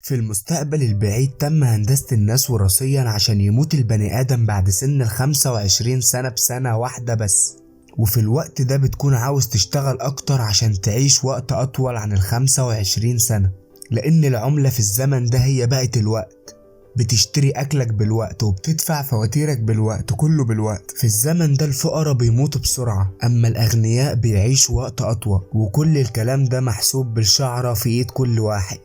في المستقبل البعيد تم هندسة الناس وراثيا عشان يموت البني آدم بعد سن 25 سنة بسنة واحدة بس، وفي الوقت ده بتكون عاوز تشتغل أكتر عشان تعيش وقت أطول عن 25 سنة، لأن العملة في الزمن ده هي بقت الوقت. بتشتري أكلك بالوقت وبتدفع فواتيرك بالوقت، كله بالوقت. في الزمن ده الفقراء بيموتوا بسرعة، أما الأغنياء بيعيشوا وقت أطول، وكل الكلام ده محسوب بالشعرة في إيد كل واحد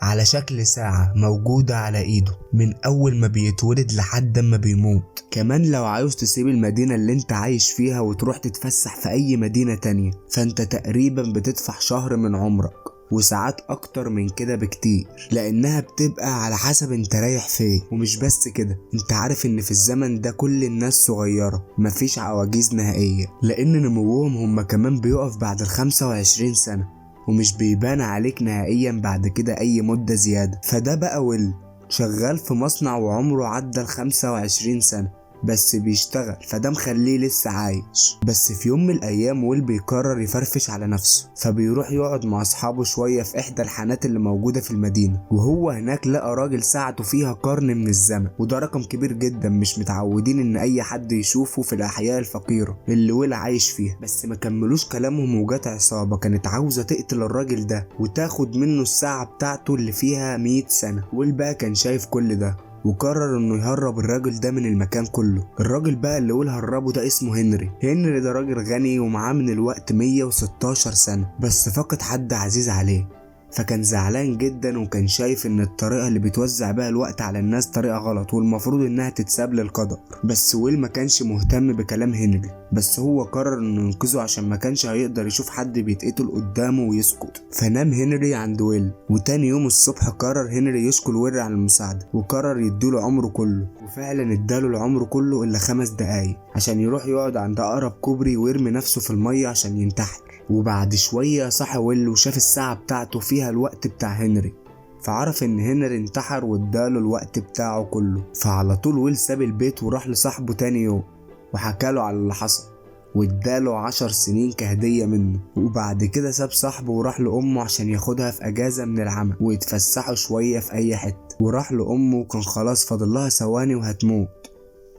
على شكل ساعة موجودة على إيده من أول ما بيتولد لحد ما بيموت. كمان لو عاوز تسيب المدينة اللي انت عايش فيها وتروح تتفسح في أي مدينة تانية، فانت تقريبا بتدفع شهر من عمرك وساعات أكتر من كده بكتير، لأنها بتبقى على حسب انت رايح فين. ومش بس كده، انت عارف ان في الزمن ده كل الناس صغيرة، مفيش عواجيز نهائية، لأن نموهم هم كمان بيقف بعد 25 سنة ومش بيبان عليك نهائيا بعد كده أي مدة زيادة. فده بقى ويل شغال في مصنع وعمره عدى 25 سنة بس بيشتغل، فده مخليه لسه عايش. بس في يوم من الأيام ويل بيقرر يفرفش على نفسه، فبيروح يقعد مع أصحابه شوية في إحدى الحانات اللي موجودة في المدينة، وهو هناك لقى راجل ساعته فيها قرن من الزمن، وده رقم كبير جدا مش متعودين إن أي حد يشوفه في الأحياء الفقيرة اللي ويل عايش فيها. بس ما كملوش كلامهم وجات عصابة كانت عاوزة تقتل الراجل ده وتاخد منه الساعة بتاعته اللي فيها 100 سنة. ويل بقى كان شايف كل ده وقرر انه يهرب الراجل ده من المكان كله. الراجل بقى اللي ويل هربه ده اسمه هنري. هنري ده راجل غني ومعاه من الوقت 116 سنة، بس فقد حد عزيز عليه، فكان زعلان جدا وكان شايف ان الطريقة اللي بتوزع بيها الوقت على الناس طريقة غلط والمفروض انها تتساب للقدر. بس ويل ما كانش مهتم بكلام هنري، بس هو قرر انه ينقذه عشان ما كانش هيقدر يشوف حد بيتقتل قدامه ويسكت. فنام هنري عند ويل، وتاني يوم الصبح قرر هنري يشكر ويل على المساعدة وقرر يديله عمره كله، وفعلا اداله العمر كله الا 5 دقايق عشان يروح يقعد عند اقرب كوبري ويرمي نفسه في المية عشان ينتحر. وبعد شوية صحى ويل وشاف الساعة بتاعته فيها الوقت بتاع هنري، فعرف ان هنري انتحر واداله الوقت بتاعه كله. فعلى طول ويل ساب البيت وراح لصاحبه تاني يوم وحكاله على اللي حصل واداله 10 سنين كهدية منه. وبعد كده ساب صاحبه وراح لأمه عشان ياخدها في أجازة من العمل ويتفسحوا شوية في أي حتة. وراح لأمه وكان خلاص فاضل لها ثواني وهتموت،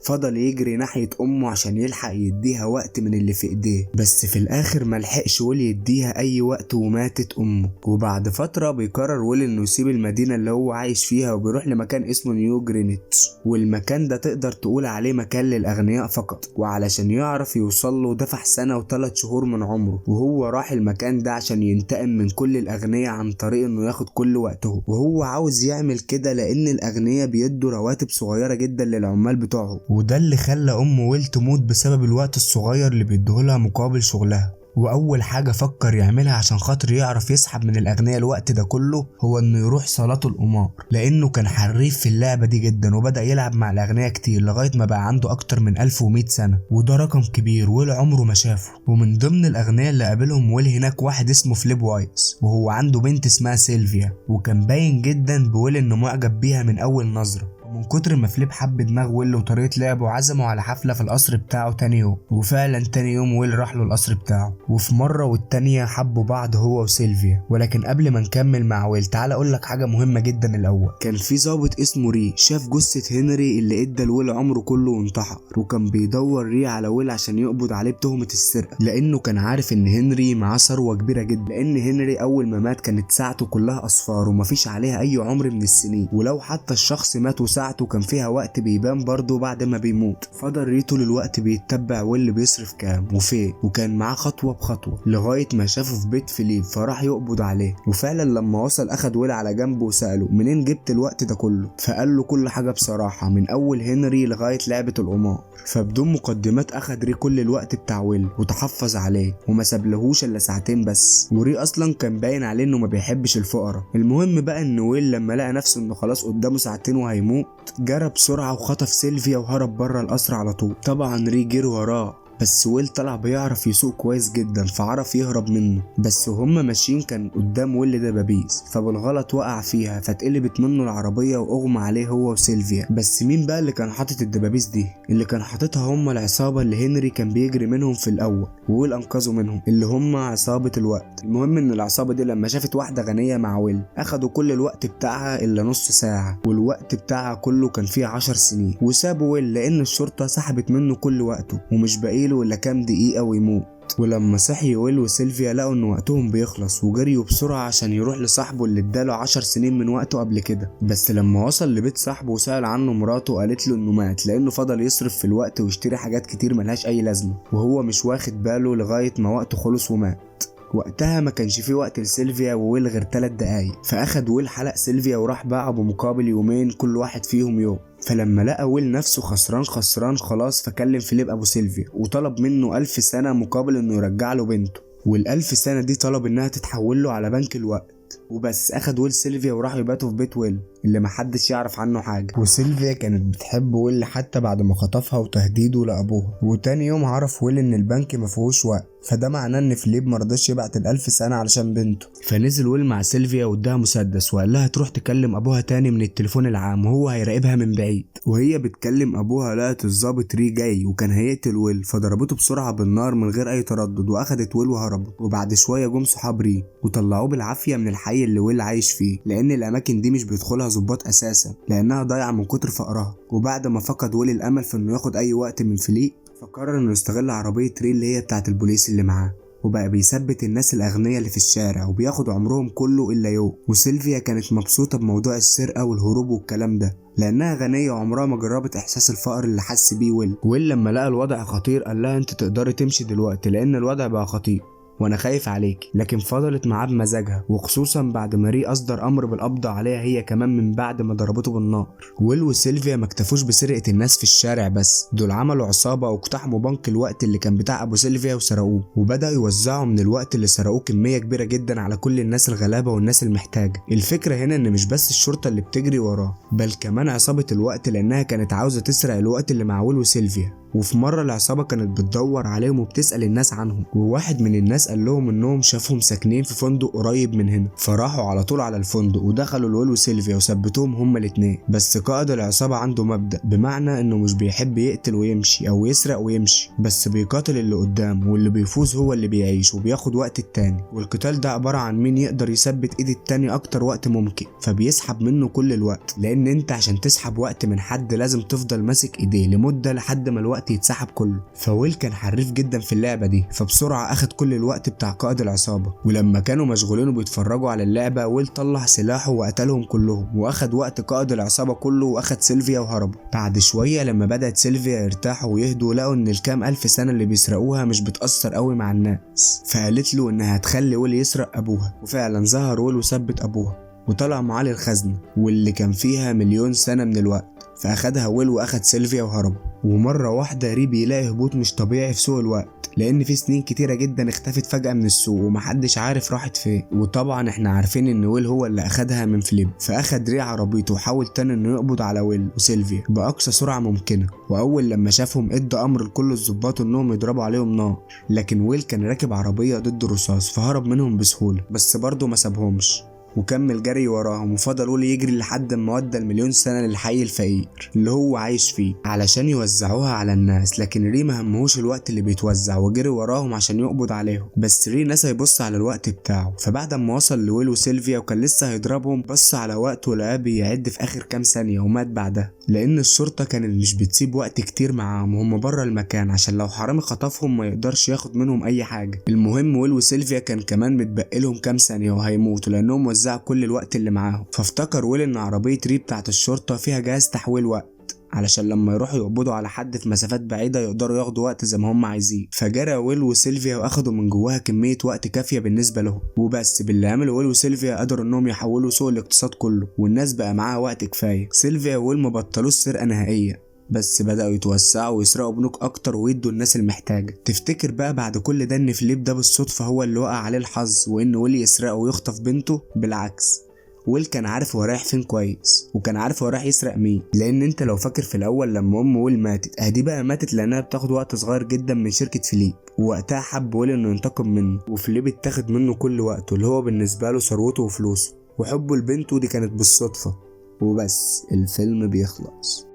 فضل يجري ناحية أمه عشان يلحق يديها وقت من اللي في إيديه، بس في الآخر ملحقش ويل يديها أي وقت وماتت أمه. وبعد فترة بيقرر ويل إنه يسيب المدينة اللي هو عايش فيها وبيروح لمكان اسمه نيو جرينتش، والمكان ده تقدر تقول عليه مكان للأغنياء فقط. وعلشان يعرف يوصل له دفع 1 و3 شهور من عمره، وهو راح المكان ده عشان ينتقم من كل الأغنياء عن طريق إنه ياخد كل وقته. وهو عاوز يعمل كده لأن الأغنياء بيدوا رواتب صغيرة جدا للعمال بتوعهم، وده اللي خلى أم ويل تموت بسبب الوقت الصغير اللي بيديهولها مقابل شغلها. وأول حاجة فكر يعملها عشان خاطر يعرف يسحب من الأغنياء الوقت ده كله هو إنه يروح صالات القمار، لأنه كان حريف في اللعبة دي جدا وبدأ يلعب مع الأغنياء كتير لغاية ما بقى عنده أكتر من 1100 سنة، وده رقم كبير ويل عمره ما شافه. ومن ضمن الأغنياء اللي قابلهم ويل هناك واحد اسمه فليب وايس، وهو عنده بنت اسمها سيلفيا، وكان باين جدا بويل إنه معجب بيها من أول نظرة. ومن كتر ما فليب حب دماغ ويل وطريقة لعبه عزمه على حفلة في القصر بتاعه تاني يوم، وفعلا تاني يوم ويل راح له القصر بتاعه. وفي مرة والتانية حبوا بعض هو وسيلفيا. ولكن قبل ما نكمل مع ويل تعال اقول لك حاجة مهمة جدا. الأول كان في ظابط اسمه ري شاف جثة هنري اللي ادى لويل عمره كله وانتحر، وكان بيدور ري على ويل عشان يقبض عليه بتهمة السرقة، لأنه كان عارف إن هنري معاه ثروة كبيرة جدا، لأن هنري أول ما مات كانت ساعته كلها أصفار ومفيش عليها أي عمر من السنين، ولو حتى الشخص مات ساعته كان فيها وقت بيبان برضه بعد ما بيموت. فضل ري طول الوقت بيتبع ويل بيصرف كام وفين، وكان معاه خطوة بخطوة لغاية ما شافه في بيت فيليب فراح يقبض عليه. وفعلا لما وصل اخد ويل على جنبه وسأله منين جبت الوقت ده كله، فقال له كل حاجة بصراحة من اول هنري لغاية لعبة القمار. فبدون مقدمات اخد ري كل الوقت بتاع ويل وتحفظ عليه وما سابلهوش الا 2 ساعات بس. وري اصلا كان باين عليه انه ما بيحبش الفقراء. المهم بقى ان ويل لما لقى نفسه انه خلاص قدامه 2 ساعات وهيموت جرى بسرعة وخطف سيلفيا وهرب بره القصر على طول. طبعا ري جري وراه بس ويل طلع بيعرف يسوق كويس جدا فعرف يهرب منه. بس وهم ماشيين كان قدام ويل دبابيس، فبالغلط وقع فيها فاتقلبت منه العربية واغمى عليه هو وسيلفيا. بس مين بقى اللي كان حاطط الدبابيس دي؟ اللي كان حاططها هم العصابة اللي هنري كان بيجري منهم في الأول وويل أنقذوا منهم، اللي هم عصابة الوقت. المهم إن العصابة دي لما شافت واحدة غنية مع ويل أخدوا كل الوقت بتاعها إلا نص ساعة، والوقت بتاعها كله كان فيه 10 سنين، وسابوا ويل لأن الشرطة سحبت منه كل وقته ومش باقيله إلا كام دقيقة ويموت. ولما صحي ويل وسيلفيا لقوا ان وقتهم بيخلص وجريوا بسرعة عشان يروح لصاحبه اللي اداله 10 سنين من وقته قبل كده. بس لما وصل لبيت صاحبه وسأل عنه مراته قالت له انه مات لانه فضل يصرف في الوقت ويشتري حاجات كتير ملهاش اي لازمة وهو مش واخد باله لغاية ما وقته خلص ومات. وقتها ما كانش فيه وقت لسيلفيا وويل غير 3 دقايق، فاخد ويل حلق سيلفيا وراح باعه بمقابل يومين كل واحد فيهم يوم. فلما لقى ويل نفسه خسران خلاص، فكلم فيليب ابو سيلفيا وطلب منه 1000 سنة مقابل انه يرجع له بنته، وال1000 سنة دي طلب انها تتحول له على بنك الوقت. وبس اخد ويل سيلفيا وراحوا يباتوا في بيت ويل اللي محدش يعرف عنه حاجة. وسيلفيا كانت بتحب ويل حتى بعد ما خطفها وتهديده لابوها. وتاني يوم عرف ويل ان البنك مفيهوش وقت، فده معناه ان فيليب مرضاش يبعت ال1000 سنة علشان بنته. فنزل ويل مع سيلفيا واداها مسدس وقال لها تروح تكلم ابوها تاني من التليفون العام وهو هيراقبها من بعيد. وهي بتكلم ابوها لقت الظابط ري جاي وكان هيقتل ويل، فضربته بسرعة بالنار من غير اي تردد واخدت ويل وهربت. وبعد شوية جم صحاب ري وطلعوه بالعافية من الحي اللي ويل عايش فيه، لان الاماكن دي مش بيدخلها ظباط اساسا لانها ضايعة من كتر فقرها. وبعد ما فقد ويل الامل في انه ياخد اي وقت من فيليب، فقرر انه يستغل عربية ري اللي هي بتاعت البوليس اللي معاه، وبقى بيثبت الناس الاغنياء اللي في الشارع وبياخد عمرهم كله الا يوم. وسيلفيا كانت مبسوطة بموضوع السرقة والهروب والكلام ده لانها غنية وعمرها ما جربت احساس الفقر اللي حس بيه ويل. ويل لما لقى الوضع خطير قال لها انت تقدري تمشي دلوقتي لان الوضع بقى خطير وانا خايف عليك، لكن فضلت معاه بمزاجها، وخصوصا بعد ما ري اصدر امر بالقبض عليها هي كمان من بعد ما ضربته بالنار. ويل وسيلفيا ما اكتفوش بسرقه الناس في الشارع بس، دول عملوا عصابة واقتحموا بنك الوقت اللي كان بتاع ابو سيلفيا وسرقوه، وبداوا يوزعوا من الوقت اللي سرقوه كمية كبيرة جدا على كل الناس الغلابة والناس المحتاجه. الفكرة هنا ان مش بس الشرطة اللي بتجري وراه، بل كمان عصابة الوقت لانها كانت عاوزه تسرق الوقت اللي مع ويل وسيلفيا. وفي مرة العصابة كانت بتدور عليهم وبتسأل الناس عنهم، وواحد من الناس قال لهم انهم شافهم ساكنين في فندق قريب من هنا، فراحوا على طول على الفندق ودخلوا لويل وسيلفيا وثبتوهم هما الاتنين. بس قائد العصابة عنده مبدأ، بمعنى انه مش بيحب يقتل ويمشي او يسرق ويمشي، بس بيقاتل اللي قدامه واللي بيفوز هو اللي بيعيش وبياخد وقت التاني. والقتال ده عبارة عن مين يقدر يثبت ايد التاني اكتر وقت ممكن، فبيسحب منه كل الوقت، لان انت عشان تسحب وقت من حد لازم تفضل ماسك ايديه لمدة لحد ما الوقت يتسحب كله. فويل كان حريف جدا في اللعبة دي، فبسرعة اخد كل الوقت بتاع قائد العصابة. ولما كانوا مشغولين وبيتفرجوا على اللعبة ويل طلع سلاحه وقتلهم كلهم واخد وقت قائد العصابة كله واخد سيلفيا وهربوا. بعد شوية لما بدأت سيلفيا يرتاحوا ويهدوا لقوا ان الكام الف سنة اللي بيسرقوها مش بتأثر قوي مع الناس، فقالت له انها هتخلي ويل يسرق ابوها، وفعلا ظهر ويل وثبت ابوها وطلع معاه للخزنة واللي كان فيها 1,000,000 سنة من الوقت، فاخدها ويل واخد سيلفيا وهربوا. ومرة واحدة ري بيلاقي هبوط مش طبيعي في سوق الوقت، لان في سنين كتيرة جدا اختفت فجأة من السوق ومحدش عارف راحت فين. وطبعا احنا عارفين ان ويل هو اللي اخدها من فليب، فاخد ري عربيته وحاول تاني انه يقبض على ويل وسيلفيا باقصى سرعة ممكنة. واول لما شافهم ادى امر لكل الظباط انهم يضربوا عليهم نار، لكن ويل كان راكب عربية ضد الرصاص فهرب منهم بسهولة، بس برضه ما سابهمش وكمل جري وراهم، وفضل ويل يجري لحد ما ودى ال1,000,000 سنة للحي الفقير اللي هو عايش فيه علشان يوزعوها على الناس. لكن ري ما همهوش الوقت اللي بيتوزع وجري وراهم عشان يقبض عليهم، بس ري نسى يبص على الوقت بتاعه. فبعد ما وصل لويل وسيلفيا وكان لسه هيضربهم بص على وقته ولقاه بيعد في اخر كام ثانية ومات بعدها، لان الشرطة كانت مش بتسيب وقت كتير معاهم وهم بره المكان عشان لو حرامي خطفهم ما يقدرش ياخد منهم اي حاجة. المهم ويل وسيلفيا كان كمان متبقي لهم كام ثانية وهيموتوا لانهم وزعوا كل الوقت اللي معاهم. فافتكر ويل ان عربية ري بتاعت الشرطة فيها جهاز تحويل وقت علشان لما يروحوا يقبضوا على حد في مسافات بعيدة يقدروا ياخدوا وقت زي ما هم عايزين. فجرى ويل وسيلفيا واخدوا من جواها كمية وقت كافية بالنسبة لهم، وبس باللي عمله ويل وسيلفيا قدروا انهم يحولوا سوق الاقتصاد كله والناس بقى معاها وقت كفاية. سيلفيا وويل ما بطلوش سرقة نهائية، بس بدأوا يتوسعوا ويسرقوا بنوك أكتر ويدوا الناس المحتاجة. تفتكر بقى بعد كل ده إن فليب ده بالصدفة هو اللي وقع عليه الحظ وإن ويل يسرقه ويخطف بنته؟ بالعكس، ويل كان عارف هو رايح فين كويس، وكان عارف هو رايح يسرق مين، لان انت لو فاكر في الاول لما ام ويل ماتت، اهدي بقى ماتت لانها بتاخد وقت صغير جدا من شركة فليب، ووقتها حب ويل انه ينتقم منه، وفليب اتاخد منه كل وقته اللي هو بالنسبة له ثروته وفلوسه وحبه لبنته دي كانت بالصدفة. وبس الفيلم بيخلص.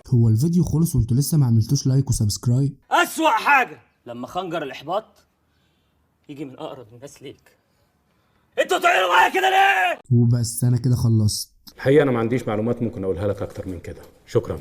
هو الفيديو خلص وانتوا لسه ما عملتوش like و subscribe؟ أسوأ حاجة لما خنجر الإحباط يجي من أقرب الناس ليك. انتوا بتعملوا معايا كده ليه؟ وبس انا كده خلصت. الحقيقة أنا ما عنديش معلومات ممكن أقولها لك أكتر من كده. شكرا.